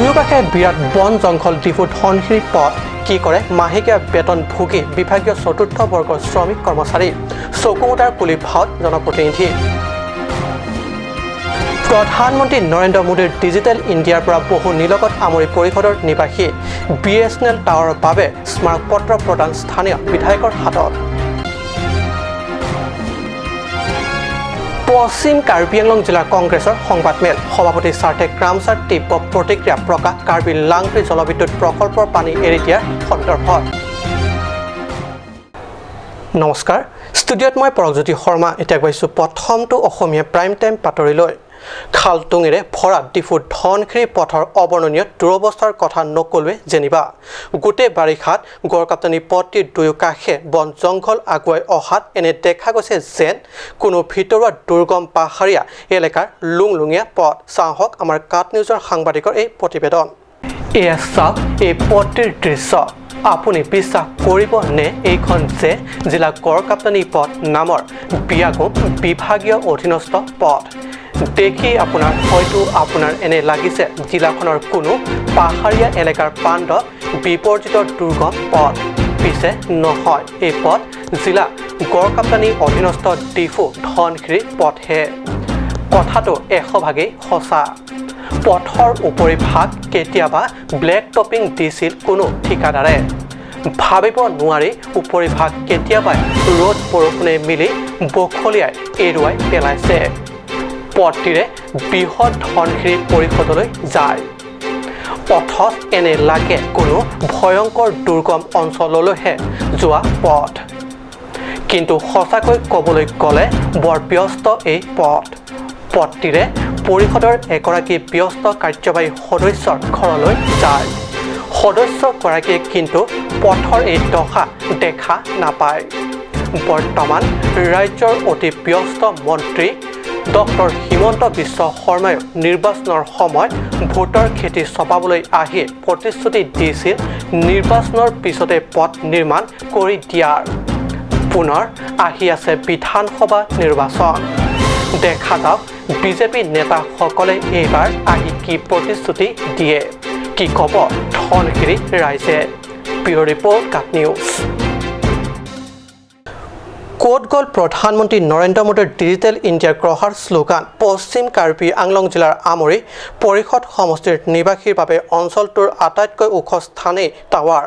দুয়োকাষে বিৰাট বন জংঘল ডিফু ধনশিৰি পথ। কি কৰে মাহেকীয়া বেতন ভুগি বিভাগীয় চতুৰ্থ বৰ্গৰ শ্ৰমিক কৰ্মচাৰী? চকুমুটাৰ কুলি ভাওত জনপ্ৰতিনিধি। প্ৰধানমন্ত্ৰী নৰেন্দ্ৰ মোদীৰ ডিজিটেল ইণ্ডিয়াৰ পৰা বহু নিলগত আমৰি পৰিষদৰ নিবাসী। বিএছএনএল টাৱাৰৰ বাবে স্মাৰকপত্ৰ প্ৰদান স্থানীয় বিধায়কৰ হাতত। পশ্চিম কাৰ্বি আংলং জিলা কংগ্ৰেছৰ সংবাদমেল। সভাপতি চাৰ্থে ক্ৰামচাৰ তীব্ৰ প্ৰতিক্ৰিয়া প্ৰকাশ কাৰ্বি লাংফি জলবিদ্যুৎ প্ৰকল্পৰ পানী এৰি দিয়াৰ সন্দৰ্ভত। নমস্কাৰ, ষ্টুডিঅ'ত মই পৰকজ্যোতি শৰ্মা। এতিয়া গৈছোঁ প্ৰথমটো অসমীয়া প্ৰাইম টাইম বাতৰিলৈ। খালটুঙিৰে ভৰা ডিফু ধনশিৰি পথৰ অবৰ্ণনীয় দুৰৱস্থাৰ কথা নকলোৱে যেনিবা। গোটেই বাৰিষাত গড়কাপ্তানি পথটিৰ দুয়ো কাষে বন জংঘল আগুৱাই অহাত এনে দেখা গৈছে যেন কোনো ভিতৰুৱা দুৰ্গম পাহাৰীয়া এলেকাৰ লুংলুঙীয়া পথ। চাওঁ আমাৰ কাট নিউজৰ সাংবাদিকৰ এই প্ৰতিবেদন। এয়া চাওক এই পথটিৰ দৃশ্য। আপুনি বিশ্বাস কৰিব নে এইখন যে জিলা গড়কাপ্তানি পথ নামৰ বিয়াগোম বিভাগীয় অধীনস্থ পথ? দেখি আপোনাৰ হয়তো আপোনাৰ এনে লাগিছে জিলাখনৰ কোনো পাহাৰীয়া এলেকাৰ প্ৰান্তত বিপৰ্জিত দুৰ্গম পথ। পিছে নহয়, এই পথ জিলা গড়কাপ্তানি অধীনস্থ ডিফু ধনশিৰি পথহে। কথাটো 100 ভাগেই সঁচা। পথৰ উপৰিভাগ কেতিয়াবা ব্লেক টপিং দিছিল কোনো ঠিকাদাৰে। ভাবিব নোৱাৰি উপৰিভাগ কেতিয়াবাই ৰ'দ বৰষুণে মিলি বখলিয়াই এৰুৱাই পেলাইছে। পথটিৰে বৃহৎ ধনশিৰি পৰিষদলৈ যায়, অথচ এনে লাগে কোনো ভয়ংকৰ দুৰ্গম অঞ্চললৈহে যোৱা পথ। কিন্তু সঁচাকৈ ক'বলৈ গ'লে বৰ ব্যস্ত এই পথ। পথটিৰে পৰিষদৰ এগৰাকী ব্যস্ত কাৰ্যবাহী সদস্যৰ ঘৰলৈ যায়। সদস্যগৰাকীয়ে কিন্তু পথৰ এই দশা দেখা নাপায়। বৰ্তমান ৰাজ্যৰ অতি ব্যস্ত মন্ত্ৰী ডক্টৰ হিমন্ত বিশ্ব শৰ্মায়ো নিৰ্বাচনৰ সময়ত ভোটৰ খেতি চপাবলৈ আহি প্ৰতিশ্ৰুতি দিছিল নিৰ্বাচনৰ পিছতে পথ নিৰ্মাণ কৰি দিয়াৰ। পুনৰ আহি আছে বিধানসভা নিৰ্বাচন। দেখা যাওক বিজেপি নেতাসকলে এইবাৰ আহি কি প্ৰতিশ্ৰুতি দিয়ে, কি ক'ব ধনশিৰি ৰাইজে। ব্যুৰ' ৰিপৰ্ট, কাট নিউজ। ক'ত গ'ল প্ৰধানমন্ত্ৰী নৰেন্দ্ৰ মোদীৰ ডিজিটেল ইণ্ডিয়া গঢ়াৰ শ্লোগান? পশ্চিম কাৰ্বি আংলং জিলাৰ আমৰি পৰিষদ সমষ্টিৰ নিবাসীৰ বাবে অঞ্চলটোৰ আটাইতকৈ ওখ স্থানেই টাৱাৰ।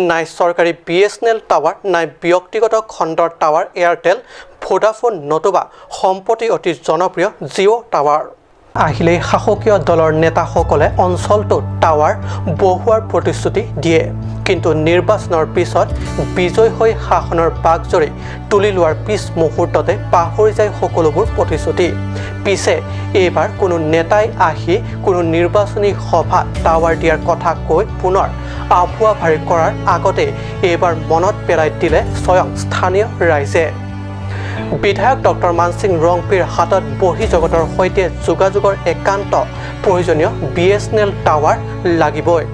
নাই চৰকাৰী বিএছএনএল টাৱাৰ, নাই ব্যক্তিগত খণ্ডৰ টাৱাৰ এয়াৰটেল, ভোডাফোন নতুবা সম্প্ৰতি অতি জনপ্ৰিয় জিঅ' টাৱাৰ। আহিলেই শাসকীয় দলৰ নেতাসকলে অঞ্চলটোত টাৱাৰ বহুৱাৰ প্ৰতিশ্ৰুতি দিয়ে। কিন্তু নিৰ্বাচনৰ পিছত বিজয়ী হৈ শাসনৰ বাঘজৰী তুলি লোৱাৰ পিছ মুহূৰ্ততে পাহৰি যায় সকলোবোৰ প্ৰতিশ্ৰুতি। পিছে এইবাৰ কোনো নেতাই আহি কোনো নিৰ্বাচনী সভাত টাৱাৰ দিয়াৰ কথা কৈ পুনৰ আভুৱা ভাৰি কৰাৰ আগতে এইবাৰ মনত পেলাই দিলে স্বয়ং স্থানীয় ৰাইজে। বিধায়ক ডক্টৰ মানসিং ৰংপিৰ হাতত বহিঃজগতৰ সৈতে যোগাযোগৰ একান্ত প্ৰয়োজনীয় বিএছএনএল টাৱাৰ লাগিবই।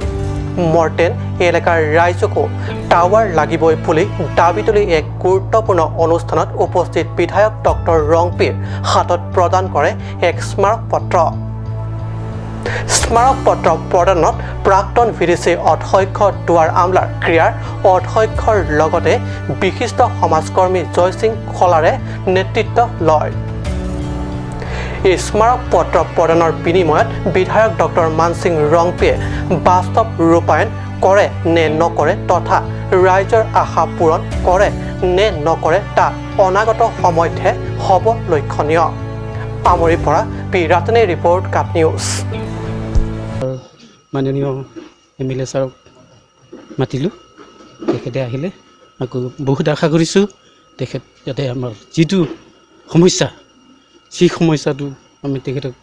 মৰ্টেন এলেকাৰ ৰাইজকো টাৱাৰ লাগিবই বুলি দাবী তুলি এক গুৰুত্বপূৰ্ণ অনুষ্ঠানত উপস্থিত বিধায়ক ডক্টৰ ৰংপিৰ হাতত প্ৰদান কৰে এক স্মাৰকপত্ৰ। স্মাৰকপত্ৰ প্ৰদানত প্ৰাক্তন ভিডিচি অধ্যক্ষ দুৱাৰ আমলাৰ ক্ৰীড়াৰ অধ্যক্ষৰ লগতে বিশিষ্ট সমাজকৰ্মী জয়সিং খলাৰে নেতৃত্ব লয়। এই স্মাৰক পত্ৰ প্ৰদানৰ বিনিময়ত বিধায়ক ডক্টৰ মানসিং ৰংপিয়ে বাস্তৱ ৰূপায়ণ কৰে নে নকৰে তথা ৰাইজৰ আশা পূৰণ কৰে নে নকৰে তাক অনাগত সময়তহে হ'ব লক্ষণীয়। আমৰিৰ পৰা পি ৰাতনে ৰিপৰ্ট, কাট নিউজ। মাননীয় এমএলএ ছাৰক মাতিলোঁ, তেখেতে আহিলে। আকৌ বহুত আশা কৰিছোঁ তেখেত যাতে আমাৰ যিটো সমস্যা, যি সমস্যাটো আমি তেখেতক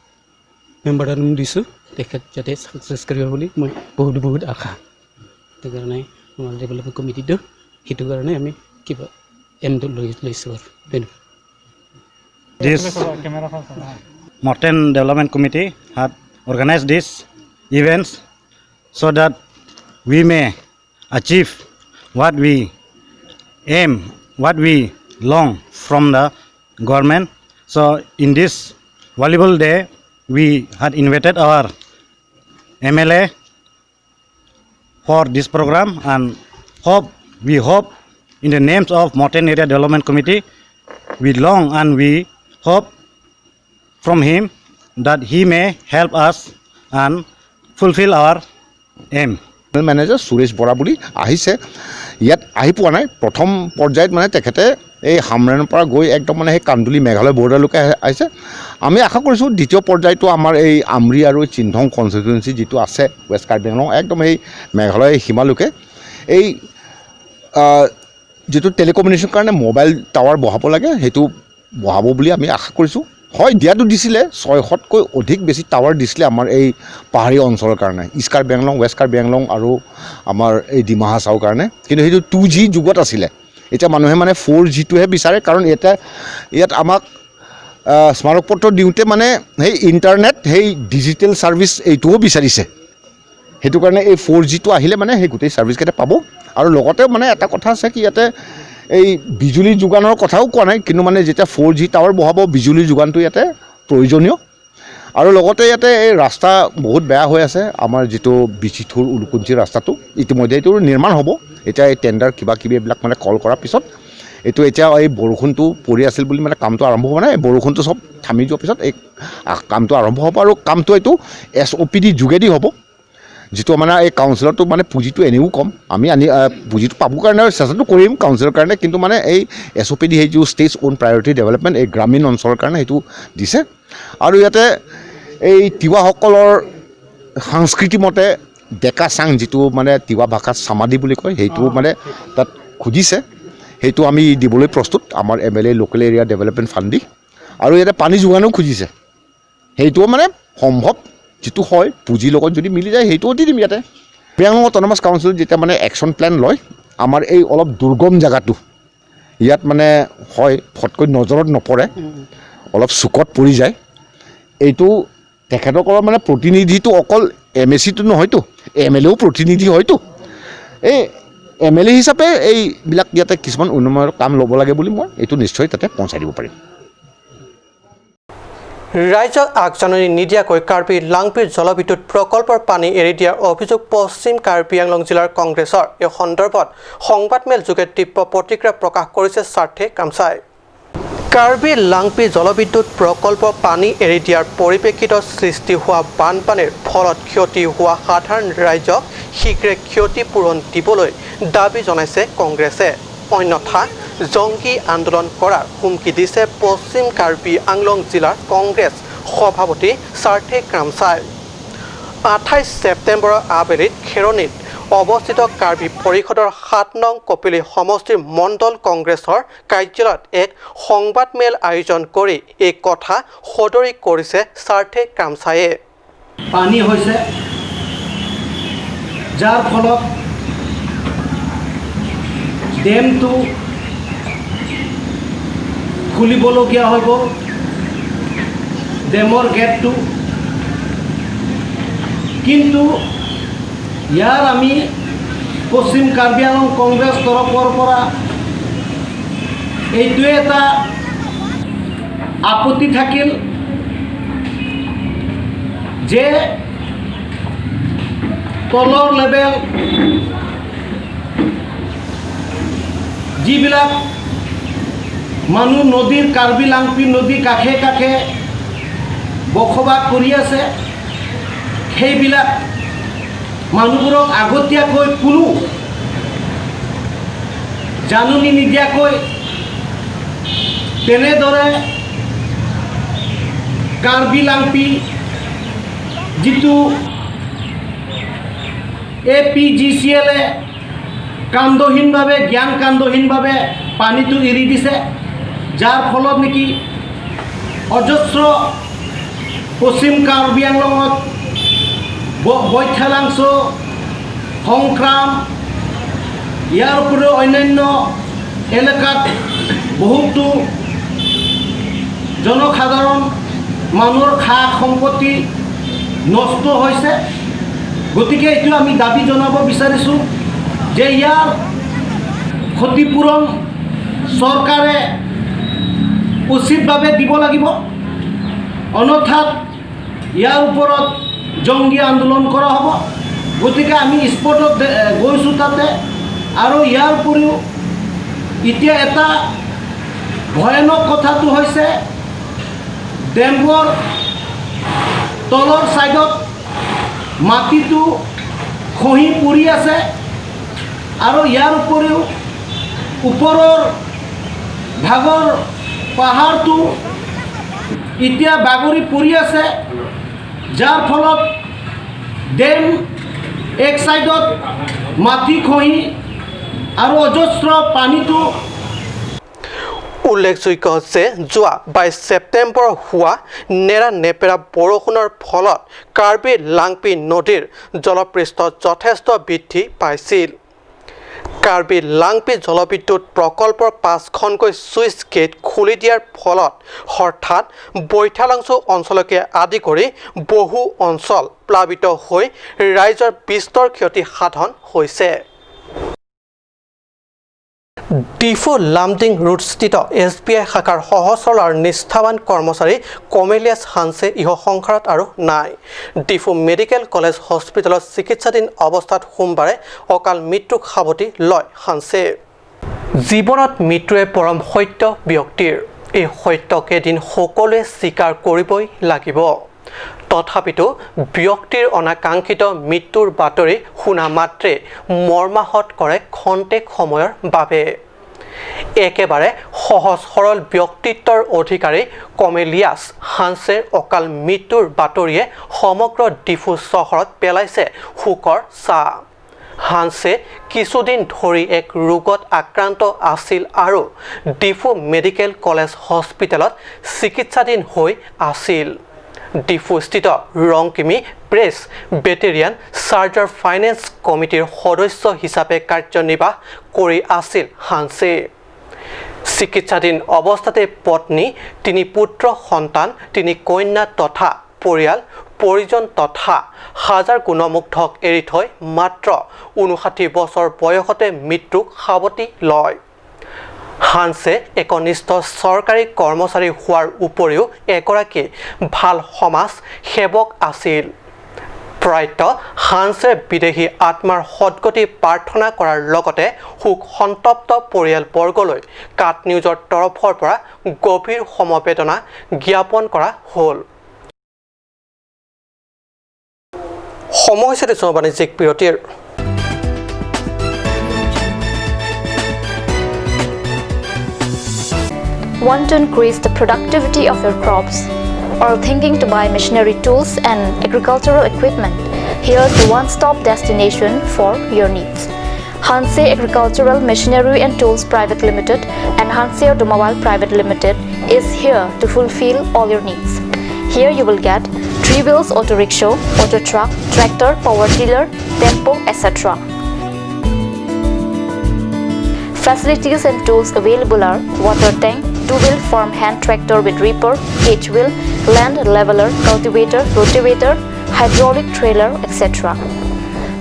মেমৰেণ্ডাম দিছোঁ, তেখেত যাতে ছাকচেছ কৰিব বুলি মই বহুত বহুত আশা। সেইকাৰণে আমাৰ ডেভেলপমেণ্ট কমিটিটো সেইটো কাৰণে আমি কিবা এমটো লৈ লৈছোঁ আৰু ধন্যবাদ। This Morten Development Committee had organized these events so that we may achieve what we aim, what we long from the government. So in this valuable day, we had invited our MLA. for this program, and we hope in the names of Moten Area Development Committee, we long and we hope from him that he may help us and fulfill our aim. Manager Suresh Bora বুলি আহিছে, ইয়াত আহি পোৱা নাই। প্ৰথম পৰ্যায়ত মানে তেখেতে এই হামৰেনৰ পৰা গৈ একদম মানে সেই কান্দুলি মেঘালয় বৰ্ডাৰলৈকে আহিছে। আমি আশা কৰিছোঁ, দ্বিতীয় পৰ্যায়টো আমাৰ এই আমৰি আৰু চিন্থং কনষ্টিটুৱেঞ্চি যিটো আছে, ৱেষ্ট কাৰ্বি আংলং, একদম এই মেঘালয় সীমালৈকে এই যিটো টেলিকমিউনিকেশ্যন কাৰণে মোবাইল টাৱাৰ বহাব লাগে, সেইটো বহাব বুলি আমি আশা কৰিছোঁ। হয়, দিয়াটো দিছিলে, 600তকৈ অধিক বেছি টাৱাৰ দিছিলে আমাৰ এই পাহাৰীয়া অঞ্চলৰ কাৰণে, ইষ্ট কাৰ্বি আংলং, ৱেষ্ট কাৰ্বি আংলং আৰু আমাৰ এই ডিমা হাছাওৰ কাৰণে। কিন্তু সেইটো 2G যুগত আছিলে। এতিয়া মানুহে মানে 4Gটোহে বিচাৰে, কাৰণ ইয়াত আমাক স্মাৰকপত্ৰ দিওঁতে মানে সেই ইণ্টাৰনেট, সেই ডিজিটেল ছাৰ্ভিচ এইটোও বিচাৰিছে। সেইটো কাৰণে এই 4Gটো আহিলে মানে সেই গোটেই ছাৰ্ভিচকেইটা পাব। আৰু লগতে মানে এটা কথা আছে কি, ইয়াতে এই বিজুলী যোগানৰ কথাও কোৱা নাই, কিন্তু মানে যেতিয়া 4G tower বহাব, বিজুলী যোগানটো ইয়াতে প্ৰয়োজনীয়। আৰু লগতে ইয়াতে এই ৰাস্তা বহুত বেয়া হৈ আছে। আমাৰ যিটো বিচিথুৰ উলুকুঞ্চি ৰাস্তাটো, ইতিমধ্যে এইটো নিৰ্মাণ হ'ব। এতিয়া এই টেণ্ডাৰ কিবা কিবি এইবিলাক মানে কল কৰাৰ পিছত, এইটো এতিয়া এই বৰষুণটো পৰি আছিল বুলি মানে কামটো আৰম্ভ হোৱা নাই। এই বৰষুণটো চব থামি যোৱাৰ পিছত এই কামটো আৰম্ভ হ'ব। আৰু কামটো এইটো এছঅ'পিডি যোগেদি হ'ব, যিটো মানে এই কাউন্সিলৰটো মানে পুঁজিটো এনেও কম। আমি আনি পুঁজিটো পাবৰ কাৰণে চেষ্টাটো কৰিম কাউন্সিলৰ কাৰণে, কিন্তু মানে এই এছঅ'পিডি, সেইটো ষ্টেটছ অ'ন প্ৰায়ৰিটি ডেভেলপমেণ্ট, এই গ্ৰামীণ অঞ্চলৰ কাৰণে সেইটো দিছে। আৰু ইয়াতে এই তিৱাসকলৰ সংস্কৃতি মতে ডেকা চাং, যিটো মানে তিৱা ভাষাত চামাদি বুলি কয়, সেইটো মানে তাত খুজিছে। সেইটো আমি দিবলৈ প্ৰস্তুত আমাৰ MLA local area development fund দি। আৰু ইয়াতে পানী যোগানো খুজিছে, সেইটোও মানে সম্ভৱ যিটো হয়, পুঁজিৰ লগত যদি মিলি যায়, সেইটোও দি দিম। ইয়াতে কাৰ্বি আংলং অট'নমাছ কাউন্সিল যেতিয়া মানে একশ্যন প্লেন লয়, আমাৰ এই অলপ দুৰ্গম জেগাটো ইয়াত মানে হয় ফটকৈ নজৰত নপৰে, অলপ চুকত পৰি যায়। এইটো তেখেতসকলৰ মানে প্ৰতিনিধিটো অকল এমএচিটো নহয়তো, এমএলএও প্ৰতিনিধি হয়তো। এই এমএলএ হিচাপে এইবিলাক ইয়াতে কিছুমান উন্নয়নৰ কাম ল'ব লাগে বুলি মই এইটো নিশ্চয় তাতে পহুঁচাই দিব পাৰিম। ৰাইজক আগজাননী নিদিয়াকৈ কাৰ্বি লাংপিৰ জলবিদ্যুৎ প্ৰকল্পৰ পানী এৰি দিয়াৰ অভিযোগ পশ্চিম কাৰ্বি আংলং জিলাৰ কংগ্ৰেছৰ। এই সন্দৰ্ভত সংবাদমেল যোগে তীব্ৰ প্ৰতিক্ৰিয়া প্ৰকাশ কৰিছে স্বাৰ্থে কামচাই। কাৰ্বি লাংপি জলবিদ্যুৎ প্ৰকল্পৰ পানী এৰি দিয়াৰ পৰিপ্ৰেক্ষিতত সৃষ্টি হোৱা বানপানীৰ ফলত ক্ষতি হোৱা সাধাৰণ ৰাইজক শীঘ্ৰে ক্ষতিপূৰণ দিবলৈ দাবী জনাইছে কংগ্ৰেছে। অন্যথা জংগী আন্দোলন কৰাৰ হুমকি দিছে পশ্চিম কাৰ্বি আংলং জিলাৰ কংগ্ৰেছ সভাপতি স্বাৰ্থে ক্ৰামচাই। 28 ছেপ্টেম্বৰৰ আবেলিত খেৰণিত অৱস্থিত কাৰ্বি পৰিষদৰ 7 নং কপিলী সমষ্টিৰ মণ্ডল কংগ্ৰেছৰ কাৰ্যালয়ত এক সংবাদমেল আয়োজন কৰি এই কথা সদৰি কৰিছে স্বাৰ্থে ক্ৰামচায়ে। পানী হৈছে, যাৰ ফলত ডেমটো খুলিবলগীয়া হৈ গ'ল, ডেমৰ গেটটো। কিন্তু ইয়াৰ আমি পশ্চিম কাৰ্বি আংলং কংগ্ৰেছ তৰফৰ পৰা এইটোৱে এটা আপত্তি থাকিল যে তলৰ লেভেল যিবিলাক মানুহ নদীৰ, কাৰ্বি লাংপি নদীৰ কাষে কাষে বসবাস কৰি আছে, সেইবিলাক মানুহবোৰক আগতীয়াকৈ কোনো জাননী নিদিয়াকৈ তেনেদৰে কাৰ্বি লাংপি যিটো এপিজিচিএলে কাণ্ডহীনভাৱে, জ্ঞান কাণ্ডহীনভাৱে পানীটো এৰি দিছে, যাৰ ফলত নেকি অজস্ৰ পশ্চিম কাৰ্বি আংলঙত বৈঠালাংছ, সংক্ৰাম, ইয়াৰ উপৰিও অন্যান্য এলেকাত বহুতো জনসাধাৰণ মানুহৰ সা সম্পত্তি নষ্ট হৈছে। গতিকে এইটো আমি দাবী জনাব বিচাৰিছোঁ যে ইয়াৰ ক্ষতিপূৰণ চৰকাৰে উচিতভাৱে দিব লাগিব, অন্যথাত ইয়াৰ ওপৰত জংগী আন্দোলন কৰা হ'ব। গতিকে আমি স্পটত গৈছোঁ তাতে। আৰু ইয়াৰ উপৰিও এতিয়া এটা ভয়ানক কথাটো হৈছে, ডেমৰ তলৰ ছাইডত মাটিটো খহি পৰি আছে আৰু ইয়াৰ উপৰিও ওপৰৰ ভাগৰ পাহাৰটো এতিয়া বাগৰি পৰি আছে, যাৰ ফলত ডেম এক ছাইডত মাটি খহি আৰু অজস্ৰ পানীটো। উল্লেখযোগ্য যে যোৱা 22 ছেপ্টেম্বৰ হোৱা নেৰা নেপেৰা বৰষুণৰ ফলত কাৰ্বি লাংপি নদীৰ জলপৃষ্ঠ যথেষ্ট বৃদ্ধি পাইছিল। কাৰ্বি লাংপি জলবিদ্যুৎ প্ৰকল্পৰ 5খনকৈ ছুইচ গেট খুলি দিয়াৰ ফলত হঠাৎ বৈঠালাংছু অঞ্চলকে আদি কৰি বহু অঞ্চল প্লাবিত হৈ ৰাইজৰ বিস্তৰ ক্ষতি সাধন হৈছে। ডিফু লামডিং ৰোডস্থিত এছবিআই শাখাৰ সহজ-সৰল আৰু নিষ্ঠাবান কৰ্মচাৰী কমেলিয়াছ হানছে ইহ সংসাৰত আৰু নাই। ডিফু মেডিকেল কলেজ হস্পিটেলত চিকিৎসাধীন অৱস্থাত সোমবাৰে অকাল মৃত্যুক সাৱটি লয় হানছে। জীৱনত মৃত্যুৱে পৰম সত্য ব্যক্তিৰ এই সত্যক এদিন সকলোৱে স্বীকাৰ কৰিবই লাগিব। তথাপিতো ব্যক্তিৰ অনাকাংক্ষিত মৃত্যুৰ বাতৰি শুনা মাত্ৰে মৰ্মাহত কৰে খন্তেক সময়ৰ বাবে। একেবাৰে সহজ সৰল ব্যক্তিত্বৰ অধিকাৰী কমেলিয়াছ হানছেৰ অকাল মৃত্যুৰ বাতৰিয়ে সমগ্ৰ ডিফু চহৰত পেলাইছে শোকৰ ছাঁ। হানছে কিছুদিন ধৰি এক ৰোগত আক্ৰান্ত আছিল আৰু ডিফু মেডিকেল কলেজ হস্পিটেলত চিকিৎসাধীন হৈ আছিল। ডিফুস্থিত ৰংকিমি প্ৰেছ বেটেৰিয়ান চাৰ্জাৰ ফাইনেন্স কমিটিৰ সদস্য হিচাপে কাৰ্যনিৰ্বাহ কৰি আছিল হানছে। চিকিৎসাধীন অৱস্থাতে পত্নী, 3 পুত্ৰ সন্তান, 3 কন্যা তথা পৰিয়াল পৰিজন তথা হাজাৰ গুণমুগ্ধক এৰি থৈ মাত্ৰ 59 বছৰ বয়সতে মৃত্যুক সাৱটি লয়। হানছে একনিষ্ঠ চৰকাৰী কৰ্মচাৰী হোৱাৰ উপৰিও এগৰাকী ভাল সমাজ সেৱক আছিল। প্ৰয়াত হানছে বিদেহী আত্মাৰ সদগতি প্ৰাৰ্থনা কৰাৰ লগতে শোক সন্তপ্ত পৰিয়ালবৰ্গলৈ কাট নিউজৰ তৰফৰ পৰা গভীৰ সমবেদনা জ্ঞাপন কৰা হ'ল। সময় হৈছে বাণিজ্যিক বিৰতিৰ। Want to increase the productivity of your crops or thinking to buy machinery tools and agricultural equipment? Here's the one-stop destination for your needs. Hanse Agricultural Machinery and Tools Private Limited and Hanse Automobile Private Limited is here to fulfill all your needs. Here you will get 3 wheels auto rickshaw, auto truck, tractor, power tiller, tempo, etc. Facilities and tools available are water tank, 2-wheel farm hand tractor with reaper, H-wheel, land leveler, cultivator, rotavator, hydraulic trailer, etc.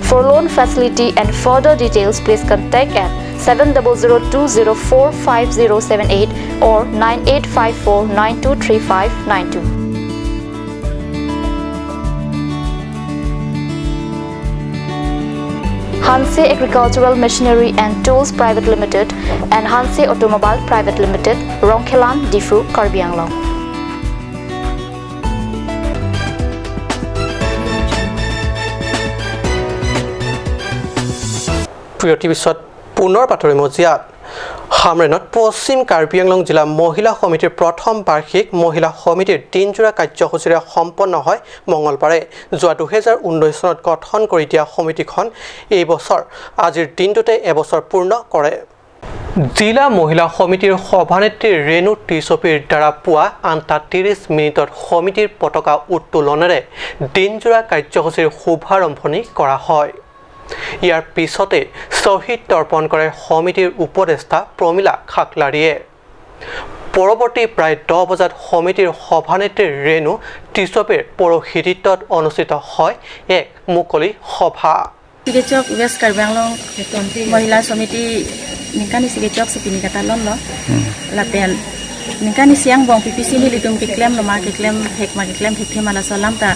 For loan facility and further details, please contact at 7002045078 or 9854923592. Hanse Agricultural Machinery and Tools Private Limited and Hanse Automobile Private Limited, Rongkhelan, Difu, Karbi Anglong. প্ৰিয় পিছত পুনৰ বাতৰি মজিয়াত হামৰেনত পশ্চিম কাৰ্বি আংলং জিলা মহিলা সমিতিৰ প্ৰথম বাৰ্ষিক মহিলা সমিতিৰ দিনজোৰা কাৰ্যসূচীৰে সম্পন্ন হয় মঙলবাৰে। যোৱা 2019 চনত গঠন কৰি দিয়া সমিতিখন এই বছৰ আজিৰ দিনটোতে এবছৰ পূৰ্ণ কৰে। জিলা মহিলা সমিতিৰ সভানেত্ৰী ৰেণু টিচপিৰ দ্বাৰা পুৱা 8:30 সমিতিৰ পতাকা উত্তোলনেৰে দিনজোৰা কাৰ্যসূচীৰ শুভাৰম্ভণি কৰা হয়। ইয়াৰ পিছতে শ্বহীদ তৰ্পণ কৰে সমিতিৰ উপদেষ্টা প্ৰমীলা খাকলাৰীয়ে। পৰৱৰ্তী প্ৰায় 10 বজাত সমিতিৰ সভানেত্ৰী ৰেণু টিচপিৰ পৌৰোহিত্যত অনুষ্ঠিত হয় এক মুকলি সভা। চিকিৎসক ৱেষ্ট কাৰ্বি আংলং মহিলা সমিতি নিকানি চিকিৎসক সিপিনি kata lon lo lapen ningkani siang bong PPC ni lidum ki claim lo ma ki claim hek ma ki claim hek thema la salam ta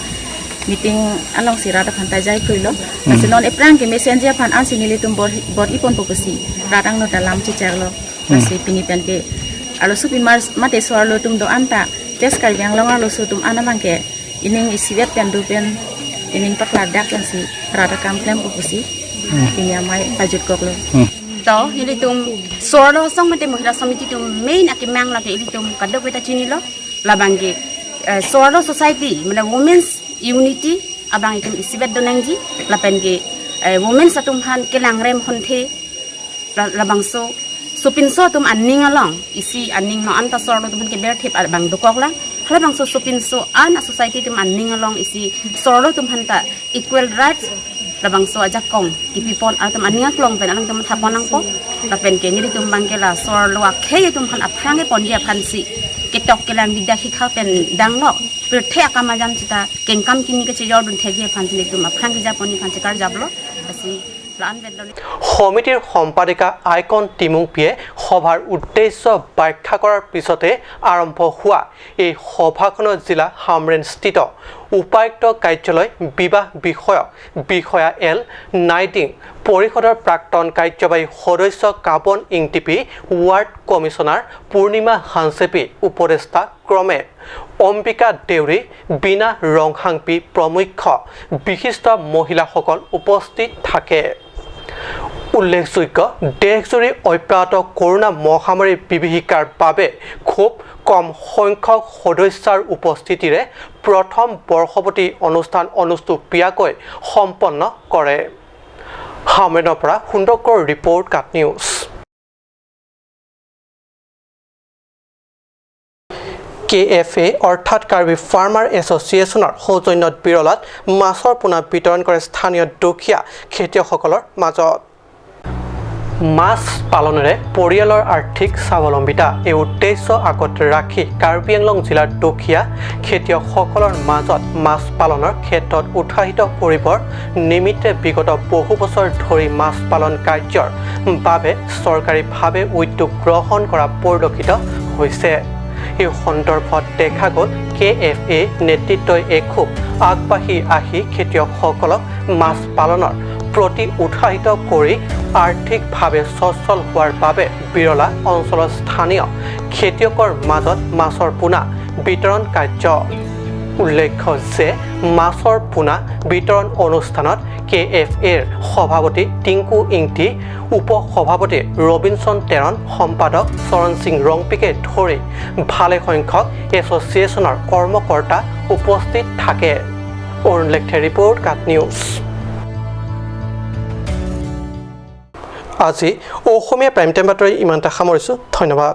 meeting along si rata phan ta jai phuilo asi non eprang ke messenger phan an sinili tum bor bor ipon pokusi ratang no ta lam chi chaglo asi pini pen ke alo supin mar mate sorlo tum do anta West Karbi Anglong alo su tum anamang ke ining isiwet pen du pen ining pakla dak pen si rata kam klem pokusi ini amai pajut koklo to hili tum sorlo song mate mohila samiti tum main akimang la ke ili tum kadok beta chinilo labangge sorlo society mane women's unity abang itum isibet donangji lapenge women's atum han kelang rem honthe labangso supinso tum anning along isi anning no anta sorlo tum ke ber thep abang dokok la halabangso supinso an society tum anning along isi sorlo tum hanta equal rights labangso ajak kong ipipon atum aninga klong pen alang tum thaponang po lapen ke ngiri tum bangke la sorlo akhe tum han aprange ponjia phansi ketok kelang bidda khikha pen danglo perthe akama jam chita kengkam kini ke chejor dun thege phansi tum aprange japoni phansi kar jablo asi সমিতিৰ সম্পাদিকা icon টিমুংপিয়ে সভাৰ উদ্দেশ্য ব্যাখ্যা কৰাৰ পিছতে আৰম্ভ হোৱা এই সভাখনত জিলা হামৰেনস্থিত উপায়ুক্ত কাৰ্যালয় বিবাহ বিষয়ক বিষয়া এল নাইটিং পৰিষদৰ প্ৰাক্তন কাৰ্যবাহী সদস্য কাবন ইংটিপি ৱাৰ্ড কমিছনাৰ পূৰ্ণিমা হানচেপি উপদেষ্টা ক্ৰমে অম্বিকা দেউৰী বীণা ৰংহাংপি প্ৰমুখ্য বিশিষ্ট মহিলাসকল উপস্থিত থাকে। উল্লেখযোগ্য দেশজুৰি অব্যাহত কৰোণা মহামাৰীৰ বিভীষিকাৰ বাবে খুব কম সংখ্যক সদস্যাৰ উপস্থিতিৰে প্ৰথম বৰ্ষপতি অনুষ্ঠান অনুষ্টুপীয়াকৈ সম্পন্ন কৰে। হামৰেনৰ পৰা সুন্দৰকৰ ৰিপৰ্ট, কাট নিউজ। KFA অৰ্থাৎ কাৰ্বি ফাৰ্মাৰ এছ'চিয়েশ্যনৰ সৌজন্যত বিৰলাত মাছৰ পোনা বিতৰণ কৰে স্থানীয় দুখীয়া খেতিয়কসকলৰ মাজত। মাছ পালনেৰে পৰিয়ালৰ আৰ্থিক স্বাৱলম্বিতা এই উদ্দেশ্য আগত ৰাখি কাৰ্বি আংলং জিলাৰ দুখীয়া খেতিয়কসকলৰ মাজত মাছ পালনৰ ক্ষেত্ৰত উৎসাহিত কৰিবৰ নিমিত্তে বিগত বহু বছৰ ধৰি মাছ পালন কাৰ্যৰ বাবে চৰকাৰীভাৱে উদ্যোগ গ্ৰহণ কৰা পৰিলক্ষিত হৈছে। এই সন্দৰ্ভত দেখা গ'ল KFA নেতৃত্বই এখোপ আগবাঢ়ি আহি খেতিয়কসকলক মাছ পালনৰ প্ৰতি উৎসাহিত কৰি আৰ্থিকভাৱে সচ্ছল হোৱাৰ বাবে বিৰলা অঞ্চলৰ স্থানীয় খেতিয়কৰ মাজত মাছৰ পোনা বিতৰণ কাৰ্য। উল্লেখ্য যে মাছৰ পোনা বিতৰণ অনুষ্ঠানত KFAৰ সভাপতি টিংকু ইংটি, উপ সভাপতি ৰবিনছন টেৰণ, সম্পাদক চৰণ সিং ৰংপিকে ধৰি ভালেসংখ্যক এছ'চিয়েশ্যনৰ কৰ্মকৰ্তা উপস্থিত থাকে। অৰুণ লেখথে ৰিপৰ্ট, কাট নিউজ। আজি অসমীয়া প্ৰাইম টাইম বাতৰি ইমানতে সামৰিছোঁ। ধন্যবাদ।